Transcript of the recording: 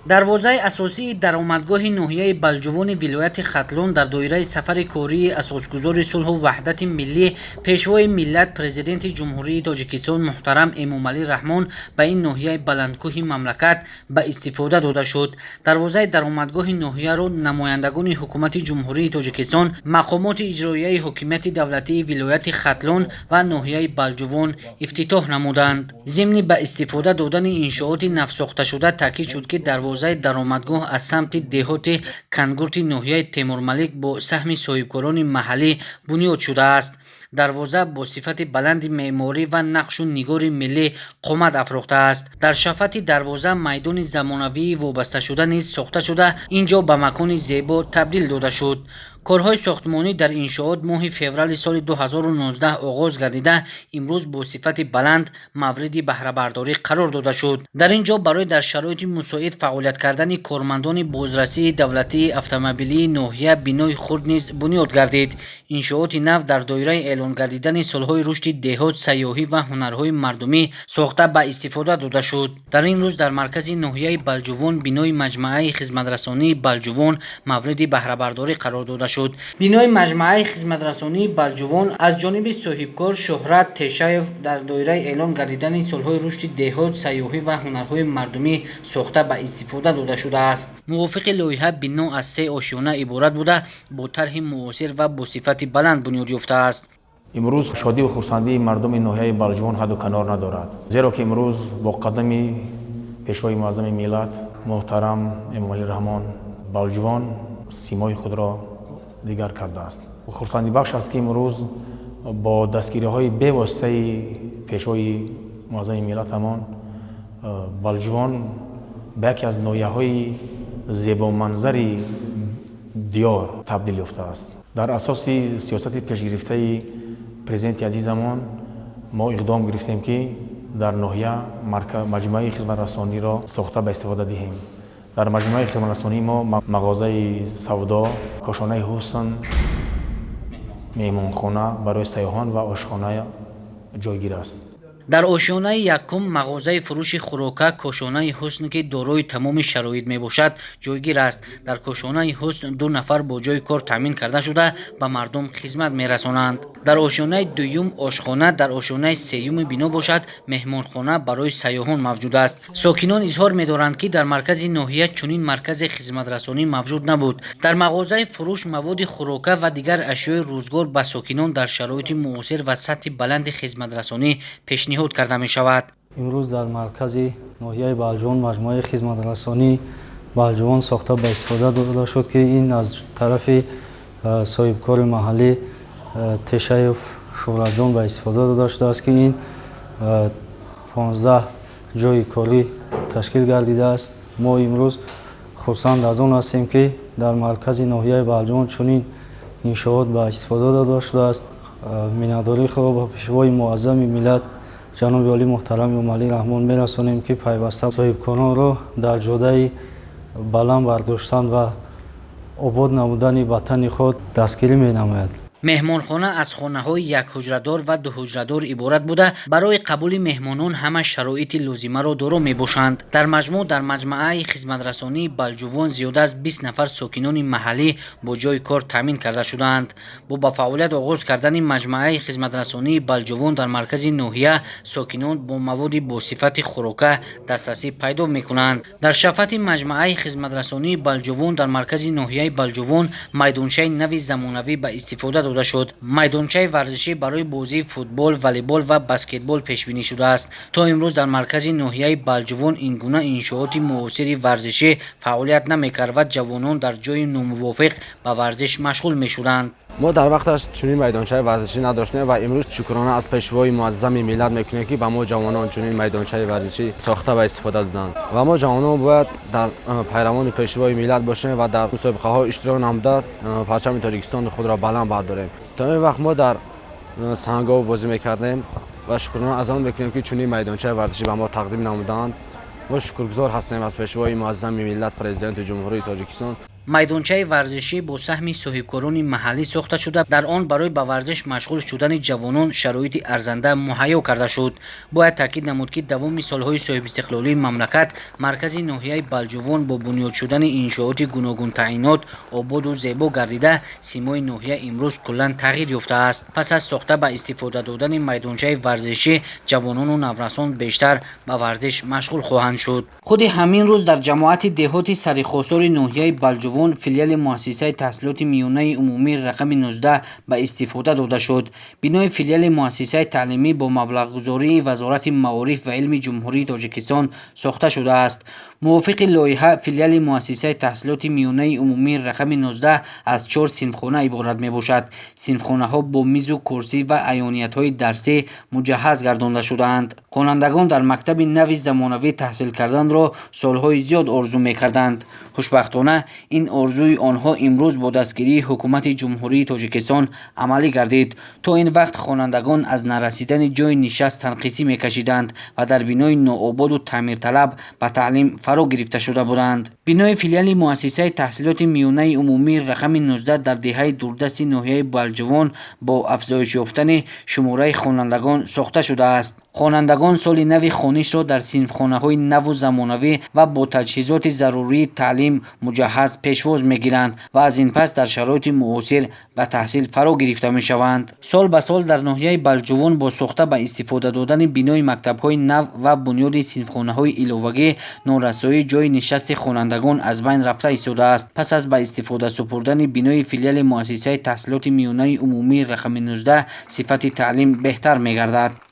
Дарвозаи асосии даромадгоҳи ноҳияи Балҷувони вилояти Хатлон дар доираи сафари кории асосгузори сулҳу ваҳдати миллӣ, пешвои миллат, Президенти Ҷумҳурии Тоҷикистон муҳтарам Эмомалӣ Раҳмон ба ин ноҳияи баландкӯҳи мамлакат ба истифода дода шуд. Дарвозаи даромадгоҳи ноҳияро намояндагони Ҳукумати Ҷумҳурии Тоҷикистон, мақомоти иҷроияи ҳокимияти давлатии вилояти Хатлон ва ноҳияи Балҷувон ифтитоҳ намуданд. Зимни ба истифода додани иншооти навсохташуда таъкид шуд, ки дарвозаи даромадгоҳ аз самти деҳоти Кангурти ноҳияи Темурмалик бо саҳми соҳибкорони маҳаллӣ бунёд шудааст. Дарвоза бо сифати баланди меъморӣ ва нақшу нигори миллӣ қомат афрохтааст. Дар шафати дарвоза майдони замонавии вобасташуда низ сохта шуда, ин ҷо ба макони зебо табдил дода шуд. Корҳои сохтмонӣ дар иншоот моҳи феврали соли 2019 оғоз гардида, имрӯз бо сифати баланд мавриди баҳрабардорӣ қарор дода шуд. Дар ин ҷо барои дар шароити мусоид фаъолият кардани кормандони бозрасии давлатии автомобилии ноҳия бинои хурд низ бунёд гардид. Иншооти нав дар доираи эълон гардидани солҳои рушди деҳот, сайёҳӣ ва ҳунарҳои мардумӣ сохта ба истифода дода шуд. Дар ин рӯз дар маркази ноҳияи Балҷувон бинои маҷмааи хизматрасонии Балҷувон мавриди баҳрабардорӣ қарор дода шуд. Бинои маҷмааи хизматрасонии Балҷувон аз ҷониби соҳибкор Шӯҳрат Тешаев дар доираи эълон гардидани солҳои рушди деҳот, сайёҳӣ ва ҳунарҳои мардумӣ сохта ба истифода дода шудааст. Мувофиқи лоиҳа, бино аз се ошёна иборат буда, бо тарҳи муосир ва бо сифати баланд бунёд ёфтааст. Имрӯз шодиву хурсандии мардуми ноҳияи Балҷувон ҳадду канор надорад, зеро ки имрӯз бо қадами пешвои муаззами миллат муҳтарам Эмомалӣ Раҳмон Балҷувон симои худро дигар кардааст. Хурсандибахш аст, ки имрӯз бо дастгириҳои бевоситаи пешвои муаззами миллатамон Балҷувон ба яке аз ноҳияҳои зебоманзари диёр табдил ёфтааст. Дар асоси сиёсати пешгирифтаи президенти азизамон мо иқдом гирифтем, ки дар ноҳия маҷмӯаи хизматрасониро сохта ба истифода диҳем. Дар маҷмӯаи хизматрасонии мо мағозаи савдо, кошонаи ҳусн, меҳмонхона барои сайёҳон ва ошхона ҷойгир аст. Дар ошёнаи якум мағозаи фурӯши хӯрока, кошонаи ҳусн, ки дорои тамоми шароит мебошад, ҷойгир аст. Дар кошонаи ҳусн ду нафар бо ҷойи кор таъмин карда шуда, ба мардум хизмат мерасонанд. Дар ошёнаи дуюм ошхона, дар ошёнаи сеюми бино бошад, меҳмонхона барои сайёҳон мавҷуд аст. Сокинон изҳор медоранд, ки дар маркази ноҳия чунин маркази хизматрасонӣ мавҷуд набуд. Дар мағозаи фурӯш маводи хӯрока ва дигар ашёи рӯзгор ба сокинон дар шароити муосир ва сатҳи баланди хизматрасонӣ пешниҳод карда мешавад. Имрӯз дар маркази ноҳияи Балҷувон маҷмӯаи хизматрасонии Балҷувон сохта ба истифода дода шуд, ки ин аз тарафи соҳибкори маҳаллӣ Тешаев Шӯҳратҷон ба истифода дода шудааст, ки ин 15 ҷойи корӣ ташкил гардидааст. Мо имрӯз хурсанд аз он ҳастем, ки дар маркази ноҳияи Балҷувон чунин иншоот ба истифода дода шудааст. Миннатдории худро ба пешвои муаззами миллат, ҷаноби олӣ муҳтарам Эмомалӣ Раҳмон мерасонем, ки пайваста соҳибкоронро дар ҷодаи баланд бардоштан ва обод намудани ватани худ дастгирӣ менамояд. Меҳмонхона аз хонаҳои якҳуҷрадор ва дуҳуҷрадор иборат буда, барои қабули меҳмонон ҳама шароити лозимаро доро мебошанд. Дар маҷмӯъ дар маҷмӯаи хизматрасонии Балҷувон зиёда аз 20 нафар сокинони маҳаллӣ бо ҷойи кор таъмин карда шудаанд. Бо ба фаъолият оғоз кардани маҷмӯаи хизматрасонии Балҷувон дар маркази ноҳия сокинон бо маводи босифати хӯрока дастрасӣ пайдо мекунанд. Дар шафати маҷмӯаи хизматрасонии Балҷувон дар маркази ноҳияи Балҷувон майдончаи нави замонавӣ ба истифода дода шуд. Майдончаи варзишӣ барои бозии футбол, волейбол ва баскетбол пешбинӣ шудааст. То имрӯз дар маркази ноҳияи Балҷувон ин гуна иншооти муосири варзишӣ фаъолият намекард ва ҷавонон дар ҷойи номувофиқ ба варзиш машғул мешуданд. Мо дар вақташ чунин майдончаи варзишӣ надоштем ва имрӯз шукрона аз пешвои муаззами миллат мекунем, ки ба мо ҷавонон чунин майдончаи варзишӣ сохта ва истифода доданд. Ва мо ҷавонон бояд дар пайравони пешвои миллат бошем ва дар мусобиқаҳо иштирок намуда, парчами Тоҷикистони худро баланд бардорем. То ин вақт мо дар сангов бозӣ мекардем ва шукрона аз он мекунем, ки чунин майдончаи варзишӣ ба мо тақдим намуданд. Мо шукргузор ҳастем аз пешвои муаззами миллат, Президенти Ҷумҳурии Тоҷикистон. Майдончаи варзишӣ бо саҳми соҳибкорони маҳаллӣ сохта шуда, дар он барои ба варзиш машғул шудани ҷавонон шароити арзанда муҳайё карда шуд. Бояд таъкид намуд, ки давоми солҳои соҳибистиқлолии мамлакат маркази ноҳияи Балҷувон бо бунёд шудани иншооти гуногунтаъинот ободу зебо гардида, симои ноҳия имрӯз куллан тағйир ёфтааст. Пас аз сохта ба истифода додани майдончаи варзишӣ, ҷавонону наврасон бештар ба варзиш машғул хоҳанд шуд. Худи ҳамин рӯз дар ҷамоати деҳоти Сарихосори ноҳияи Балҷувон филиали муассисаи таҳсилоти миёнаи умумии рақами 19 ба истифода дода шуд. Бинои филиали муассисаи таълимӣ бо маблағгузории Вазорати маориф ва илми Ҷумҳурии Тоҷикистон сохта шудааст. Мувофиқи лоиҳа, филиали муассисаи таҳсилоти миёнаи умумии рақами 19 аз 4 синфхона иборат мебошад. Синфхонаҳо бо мизу курсӣ ва аёниятҳои дарсӣ муҷаҳҳаз гардонда шудаанд. Хонандагон дар мактаби нави замонавӣ таҳсил карданро солҳои зиёд орзу мекарданд. Хушбахтона, ин орзуи онҳо имрӯз бо дастгирии ҳукумати Ҷумҳурии Тоҷикистон амалӣ гардид. То ин вақт хонандагон аз нарасидани ҷойи нишаст танқисӣ мекашиданд ва дар бинои ноободу таъмирталаб ба таълим фаро гирифта шуда буданд. Бинои филиали муассисаи таҳсилоти миёнаи умумии рақами 19 дар деҳаи дурдасти ноҳияи Балҷувон бо афзоиш ёфтани шумораи хонандагон сохта шудааст. Хонандагон соли нави хонишро дар синфхонаҳои наву замонавӣ ва бо таҷҳизоти зарурии таълим муҷаҳҳаз пешвоз мегиранд ва аз ин пас дар шароити муосир ба таҳсил фаро гирифта мешаванд. Сол ба сол дар ноҳияи Балҷувон бо сохта ба истифода додани бинои мактабҳои нав ва бунёди синфхонаҳои иловагӣ норасоии ҷойи нишасти хонандагон аз байн рафта истодааст. Пас аз ба истифода супурдани бинои филиали муассисаи таҳсилоти миёнаи умумии рақами 19, сифати таълим беҳтар мегардад.